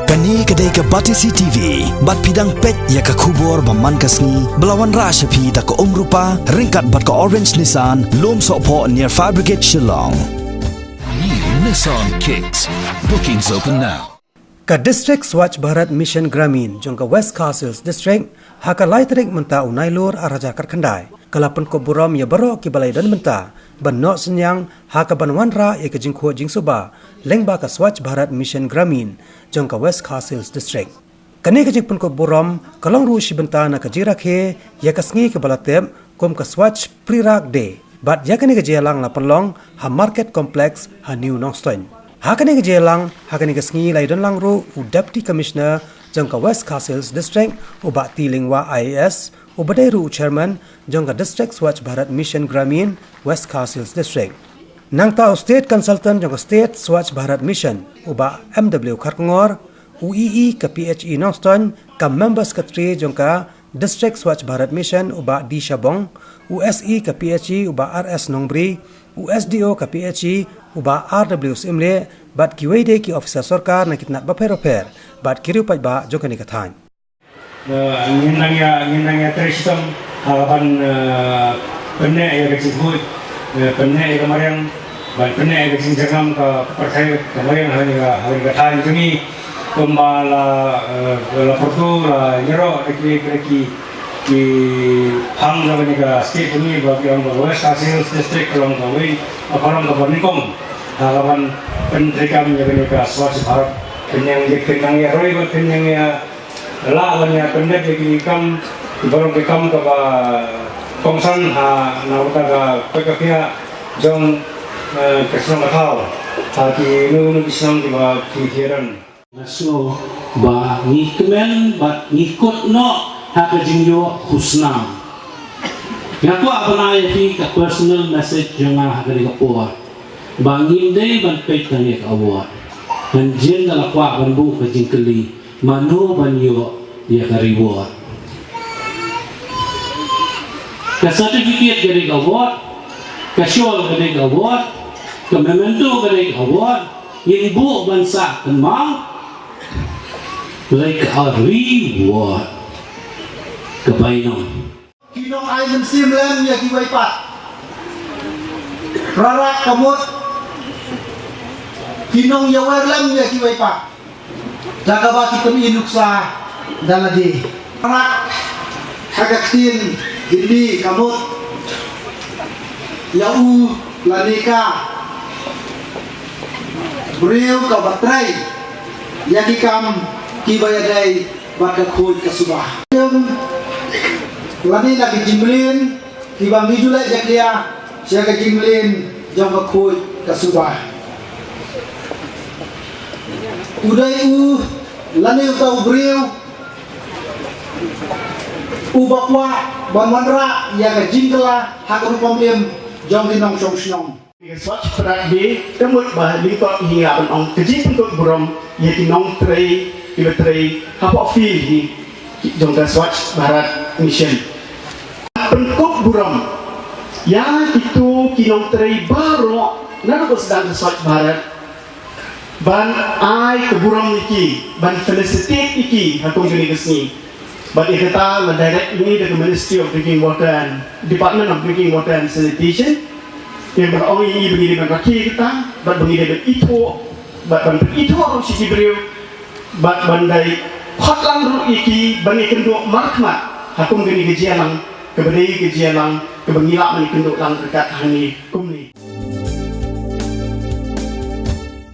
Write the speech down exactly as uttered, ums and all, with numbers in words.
Kane ka dei ka Batesi T V, bad phi dang peit ïa ka khubor ba man ka sngi, ba la wanrah sha phi da ka Umrupa, ryngkat bad ka Orange Nissan, Lumsohphoh near Fire Brigade Shillong. New Nissan Kicks. Bookings open now. Ka District Swachh Bharat Mission Gramin jong ka West Khasi Hills District, ha ka lai tarik mynta u Nailur ar hajar khatkhyndai, ka la pynkup burom ïa baroh kiba la ïadon bynta ban noh synñiang ha kaban wanrah ïa ka jingkhuid jingsuba lyngba ka Swachh Bharat Mission Gramin jong ka West Khasi Hills District. Kane ka jingpynkup burom ka long ruh shi bynta na ka jingrakhe ïa ka sngi kaba la tip kum ka Swachh Prerak Day. Bad ïa kane ka jingïalang la pynlong ha Market Complex ha New Nongstoiñ. Ha kane ka jingïalang, ha kane ka sngi la ïadon lang ruh u Deputy Commissioner jong ka West Khasi Hills District, u Bah T Lyngwa I A S, uba dei ruh u Chairman jong ka District Swachh Bharat Mission Gramin, West Khasi Hills District. Nangta u State Consultant jong ka State Swachh Bharat Mission, u Bah M W Kharkongor, u E E ka P H E Nongstoiñ, ka Member Secretary jong ka District Swachh Bharat Mission, u Bah D Shabong, u S E ka P H E, u Bah R S Nongbri, u S D O ka P H E, u Bah R W Syiemlieh, bad kiwei de ki officer sorkar na ki tnat bapher bapher, bad ki riew paidbah jong kane ka thaiñ. Eh, ngin nang ïa, ngin nang ïatrei shitom, ha kaban, eh, pynneh ïa ka jingkhuid, eh, pynneh ïa ka mariang, ban pynneh ïa ka jingjyrngam ka pyrthei ka mariang ha kane ka, ha kane ka thaiñ jong ngi. Kumba la, eh, la pyrto, la ïaroh da ki, da ki, ki phang jong kane ka state jong ngi, ba ki ong ba West Khasi Hills District ka long kawei, ka long kaba nyngkong ha kaban pyntreikam ïa kane ka Swachh Bharat. Pynïang ïa, pynïang ïa roi, ba pynïang ïa lah ban ïa pyndep ïa ki kam, ki balang ki kam kaba kongsan ha, na ka bynta ka pyrkhat jong, eh, ka shnong ka thaw, ha kino kino ki shnong kiba ki hiran. Nga sngew ba ngi kmen bad ngi kut noh ha ka jingïoh khusnam. Nga kwah ban ai ïa phi ka personal message jong nga ha kane ka por. Ba ngim dei ban peit tang ïa ka award. Hangne nga la kwah ban buh ka jingkylli, mano ban ïoh ïa ka reward. Ka certificate ka dei ka award, ka shawl ka dei ka award, ka memento ka dei ka award, ngin buh ban sah kynmaw lei ka reward ka bainong. Ki nong ai mynsiem lem ïa kiwei pat. Prarak ka mut. Ki nong ïawer lem ïa kiwei pat. Da kaba ki pyni nuksa da lade. Prarak ha ka ktien Hindi ka mut ïa u lane ka briew kaba trei ïa ki kam kiba ïadei bad ka khuid ka suba. Lane na ki jingmlien kiba ngi ju leh jakhlia sha ka jingmlien jong ka khuid ka suba. U dei u lane uta u briew uba kwah ban wanrah ïa ka jingkylla ha ka rukom im jong ki nongshong shnong. Ka Swachh Bharat Day ka mut ba lyngkot hi nga ban ong ka jingpynkup burom ïa ki nongtrei kiba trei hapoh field hi jong ka Swachh Bharat Mission. Pynkup burom ïa kito ki nongtrei baroh na ka sdang ka Swachh Bharat ban ai ka burom ïa ki, ban felicitate ïa ki ha kum kane ka sngi. Bad ïa kata la direct ïa ngi da ka Ministry of Drinking Water and Department of Drinking Water and Sanitation. Ïa ban ong ïa ngi ba ngi dei ban rakhe ïa kata, bad ba ngi dei ban ithuh, bad ban ithuh ruh sha ki briew, bad ban dei khot lang ruh ïa ki ban ïakynduh markhmat ha kum kane ka jingïalang kaba dei ka jingïalang kaba ngi lah ban ïakynduh lang ryngkat hangne kumne.